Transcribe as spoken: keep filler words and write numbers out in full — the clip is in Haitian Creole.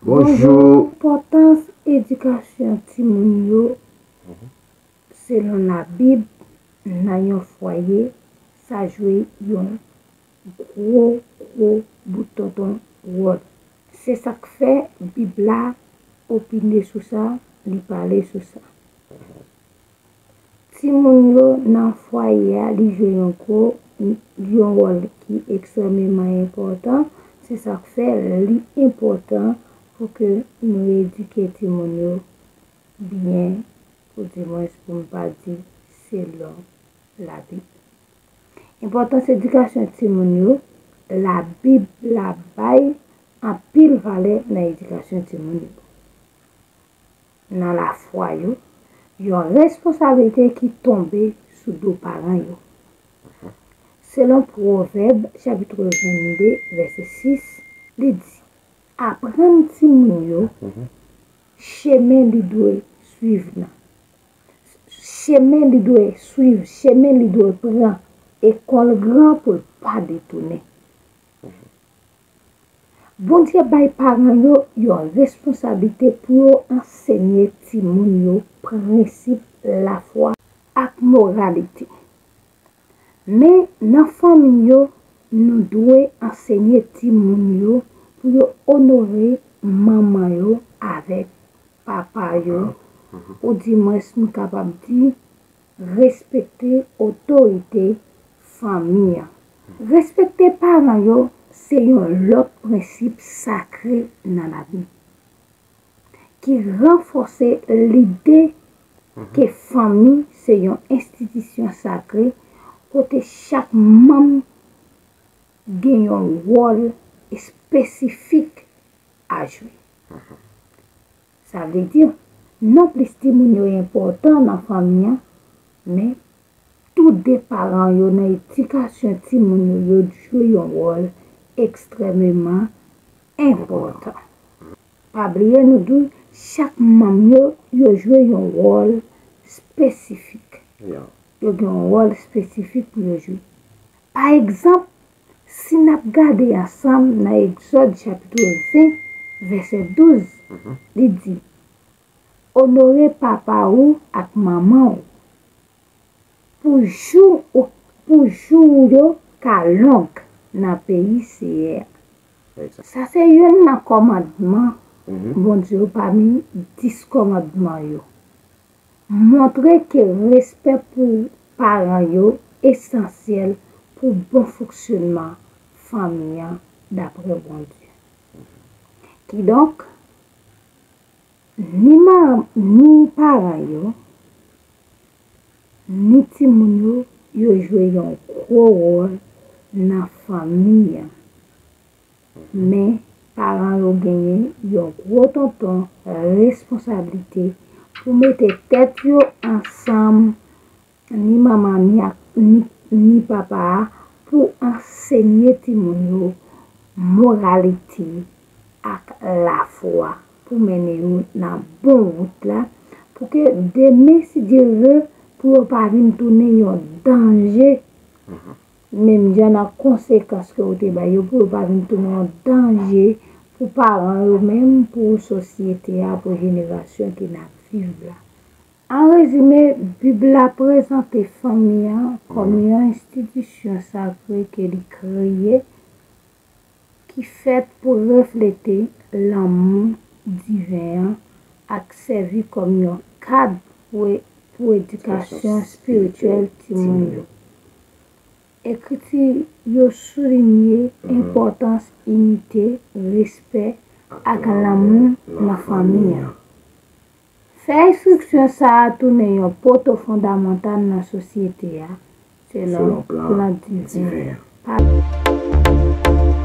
Bonjou. Bonjou. Enpòtans edikasyon timoun yo selon Labib nan yon fwaye, sa jwe yon gwo, gwo bout tonton wòl. Se sa k fè Bib la opine sou sa, li pale sou sa. Timoun yo nan fwaye a, li jwe yon gwo, yon wòl ki ekstrèmeman enpòtan. Se sa k fè li enpòtan pou ke nou edike timoun yo byen, pou di mwens pou m pa di selon Labib. Enpòtans edikasyon timoun yo, Labib la bay anpil valè nan edikasyon timoun yo. Nan lafwa yo, yon responsablite ki tonbe sou do paran yo. Selon Pwovèb, chapit vennde, vèsè sis, li di, aprann timoun yo chemen li dwe swiv nan. Chemen li dwe swiv, chemen li dwe pran, e kon l gran pou l pa detounen. Bondye bay paran yo yon responsablite pou yo ansenye timoun yo prensip lafwa ak moralite. Men, nan fanmi yo, nou dwe ansenye timoun yo pou yo onore manman yo avèk papa yo, ou di mwens nou kapab di, respekte otorite fanmi an. Respekte paran yo se yon lòt prensip sakre nan Labib ki ranfòse lide ke fanmi se yon enstitisyon sakre kote chak manm gen yon wòl espesifik a jwe. Sa vle di, nonplis timoun yo enpòtan nan fanmi an, men tou de paran yo nan edikasyon timoun yo, yo jwe yon wòl ekstrèmeman enpòtan. Pa bliye, nou di w, chak manm yo, yo jwe yon wòl espesifik. Yo gen yon wòl espesifik pou yo jwe. Pa egzanp, si n ap gade ansanm nan Egzòd chapit ven, vèsè douz, li di, onore papa ou ak manman ou, pou jou ou, pou jou ou yo ka long nan peyi Seyè a. Sa se youn nan kòmandman Bondye yo pami dis kòmandman yo. Montre ke respè pou paran yo esansyèl pou bon fonksyonman fanmi an dapre Bondye. Kidonk, ni ma, ni paran yo, ni timoun yo, yo jwe yon gwo wòl nan fanmi an. Men, paran yo genyen yon gwo tonton responsablite pou mete tèt yo ansanm, ni manman, ni ak, ni, ni papa a, pou ansenye timoun yo moralite ak lafwa, pou mennen yo nan bon wout la, pou ke demen, si Dye vle, pou yo pa vin tounen yon danje. Menm jan nan konsekans ke ou te bay yo, pou yo pa vin tounen yon danje pou paran yo menm, pou sosyete a, pou jenerasyon ke n ap viv la. An rezime, Bib la prezante fanmi an kòm yon enstitisyon sakre ke li kreye, ki fèt pou reflete lanmou diven an ak sèvi kòm yon kad pou e-, pou edikasyon espirityèl timoun yo. Ekriti yo soulinye enpòtans inite, respè, ak lanmou nan fanmi an. Fè enstriksyon sa a tounen yon poto fondamantal nan sosyete a, selon plan diven an.